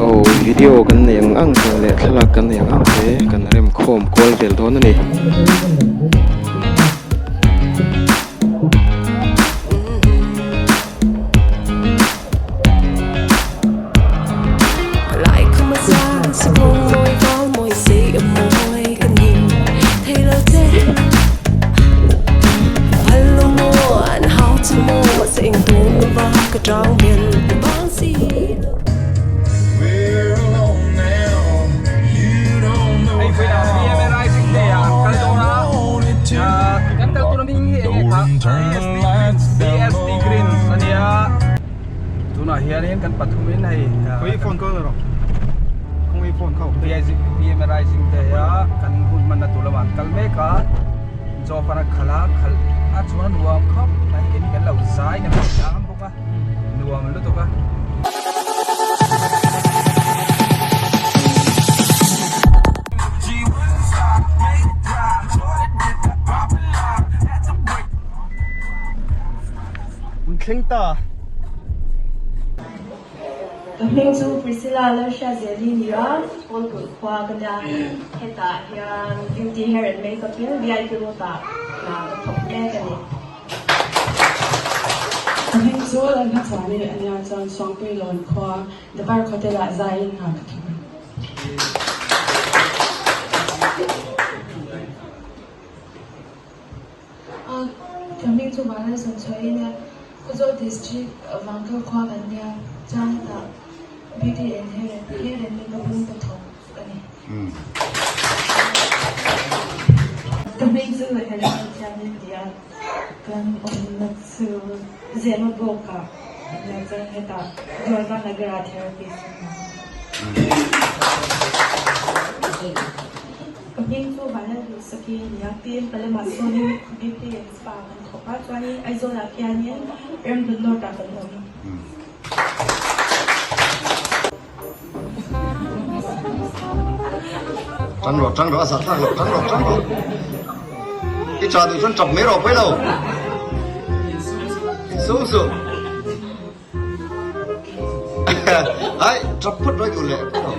Aw video kan nei ang ang te leh thlalak kan nei ang ang te kan rem khawm kual vel dawn a ni. Tunah hianin kan pathumin hei Khawi phone call rawh Khawi phone kho BM Rising Day a kan hun hmanna tur lamah an kal mek a Jovan a khalh a khalh a chuan a nuam khawp mai keini kan lo zai kan lo zam bawk a nuam lutuk a. Thleng ta. Ka hming chu Priscilla Lalhriazeli ni a, Kawlkulh khua ka nia. Hetah hian Beauty Hair and Makeup in VIP Road ah hna ka thawk mek a ni. Ka hming chu Lalhmachhuani a nia chuan Suangpuilawn khua The Park Hotel ah zaiin hna ka thawk a ni. Ka hming chu Vanlalsawm chhuah in a Khawzawl District Vangkal khua kan nia chuan hetah Beauty and Hair Hair and Makeup in ka thawk a ni. Ka hming chu Helen Pathianin ti a, kan awmna chu Zemabawk ah a nia chuan hetah Dwarka Nagar ah therapist ka hna. Ka hming chu Vanlalduhsaki a ni a, PM Palema sawnin Beauty and Spa kan thawk a, chuanin Aizawlah khianin Remdun North ah kan awm. Tang rawh, tang rawh, a zah thlak loh, tang rawh, tang rawh. I tha duh chuan tap mai rawh pawi lo. Insum suh. Ai, tap phawt rawih duh leh phawt lo.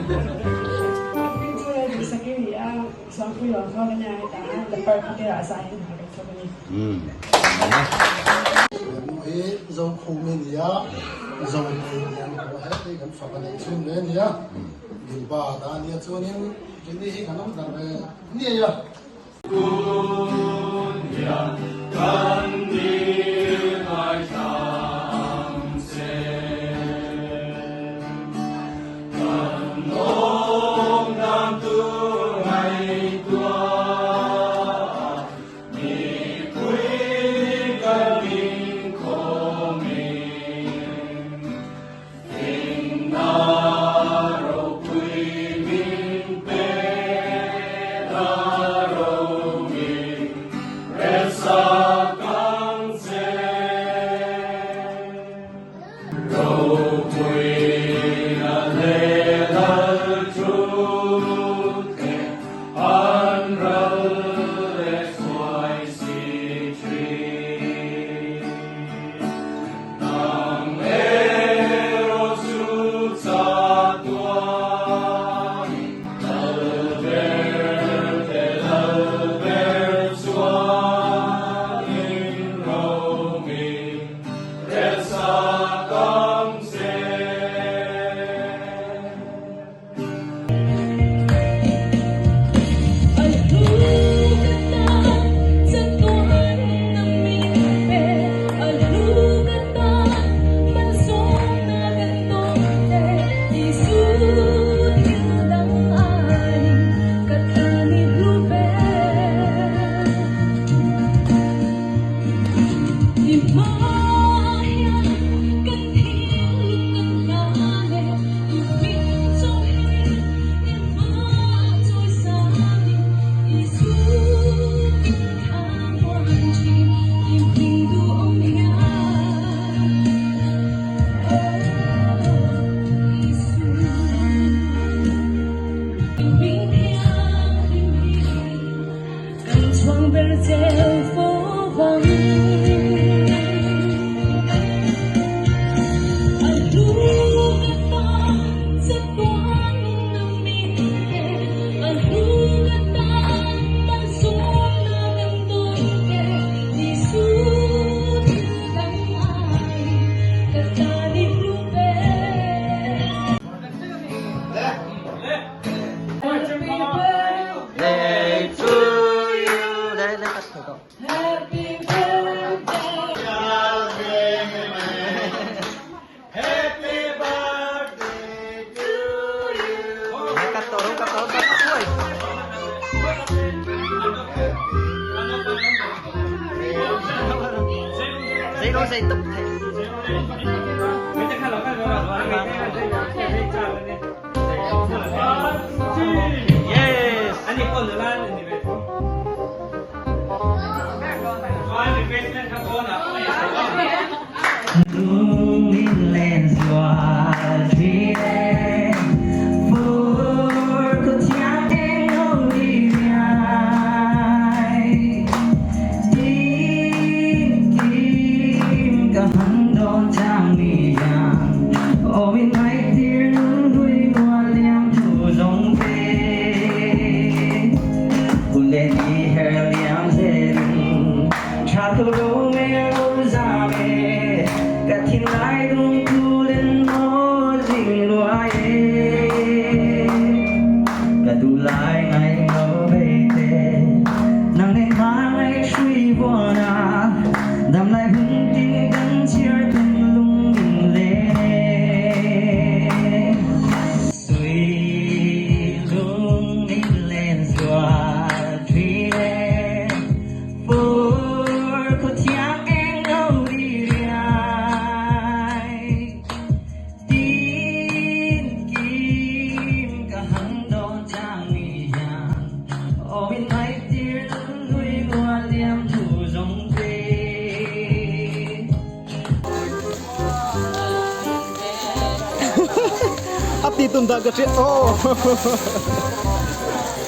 A ti tum dah ka hria aw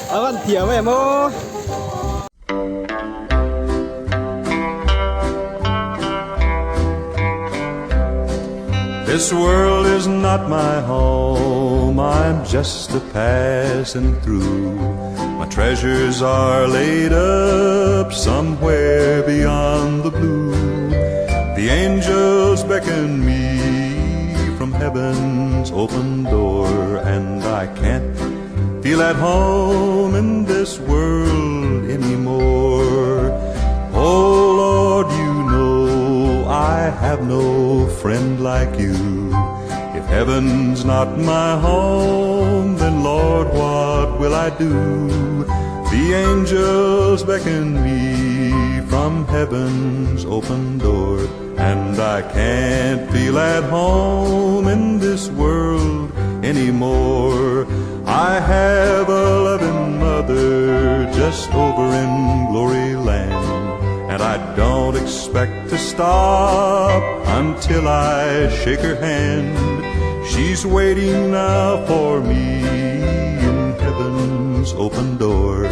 a van thiam em aw. This world is not my home, I'm just a passing through. My treasures are laid up somewhere beyond the blue. The angels beckon me from heaven's open door, and I can't feel at home in this world anymore. Oh Lord, you know I have no friend like you. If heaven's not my home, then Lord, what will I do? The angels beckon me from heaven's open door, and I can't feel at home in this world anymore. I have a loving mother just over in glory land, and I don't expect to stop until I shake her hand. She's waiting now for me in heaven's open door,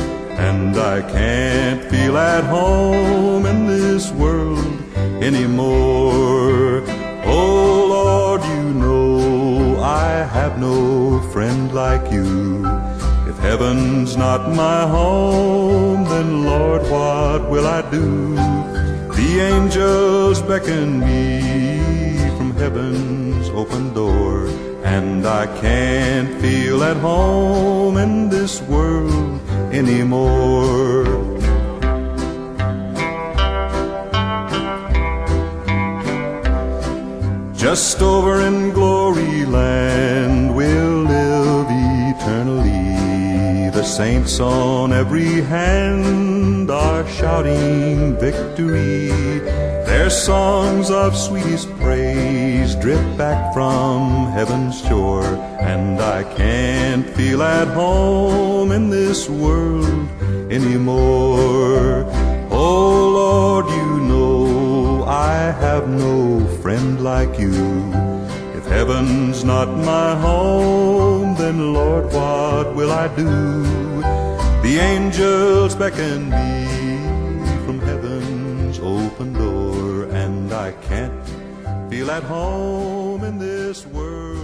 and I can't feel at home in this world anymore. Oh Lord, you know I have no friend like you. If heaven's not my home, then Lord, what will I do? The angels beckon me from heaven's open door, and I can't feel at home in this world anymore. Just over in glory land we'll live eternally. The saints on every hand are shouting victory. Their songs of sweetest praise drip back from heaven's shore, and I can't feel at home in this world anymore. Oh Lord, you know I have no friend like you. If heaven's not my home, then Lord, what will I do? The angels beckon me from heaven's open door, and I can't feel at home in this world.